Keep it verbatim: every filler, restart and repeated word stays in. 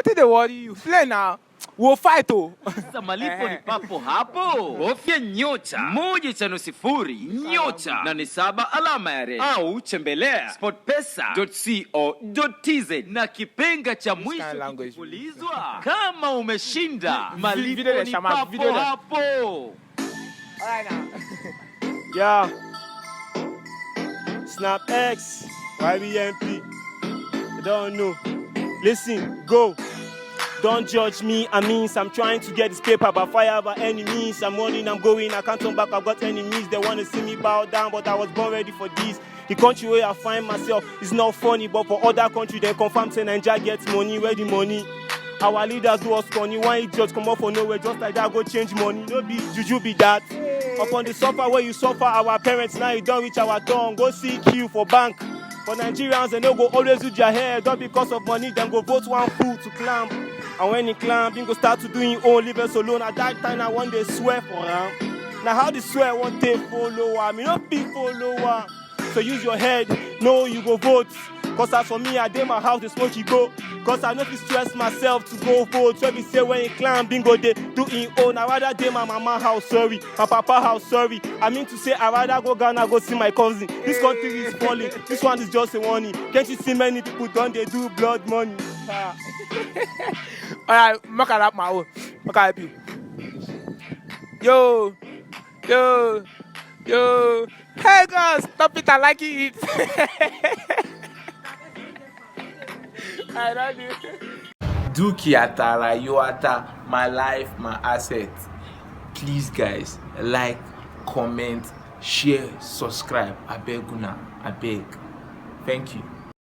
Wetin dey worry you? Play na. We go fight o. Sasa malipo ni papo hapo. Bofya nyota moja tano sifuri nyota nane saba alama ya reli au tembelea sportpesa.co.tz na kipenga cha mwisho Kind language. Ulizwa kama umeshinda malipo Video ni shama, papo video. Hapo. Yeah. Snap X, Y B M P. You don't know. Listen, go. Don't judge me, I mean, I'm trying to get this paper by fire by any means. I'm running, I'm going, I can't turn back. I've got enemies, they wanna see me bow down, but I was born ready for this. The country where I find myself is not funny, but for other country they confirm say Naija get money. Where the money? Our leaders do us funny. One idiot come up for nowhere just like that, go change money. No be juju be that. Upon the suffer where you suffer, our parents now you don't reach our tongue. Go seek you for bank. For Nigerians, they no go always do their hair. Not because of money, them go vote one fool to climb. And when he climb, he go start to do him own, leave us alone. At that time, I want they swear for him. Now how the swear won't take follower? Me no be follower. So use your head, no you go vote. Cause as for me, I dey my house, they smoke you go. Cause I no fit stress myself to go vote. So if you say when you climb, bingo they do in own. I rather dey my mama house, sorry, my papa house, sorry. I mean to say I rather go Ghana go see my cousin. This country is falling. This one is just a warning. Can't you see many people don't they do blood money? Ah. Alright, make I rap my own. Make I help you. Yo, yo, yo. Hey girls, stop it, I like it. I love you. Dukia Tara Yoata, my life, my asset. Please, guys, like, comment, share, subscribe. I beg una, I beg. Thank you.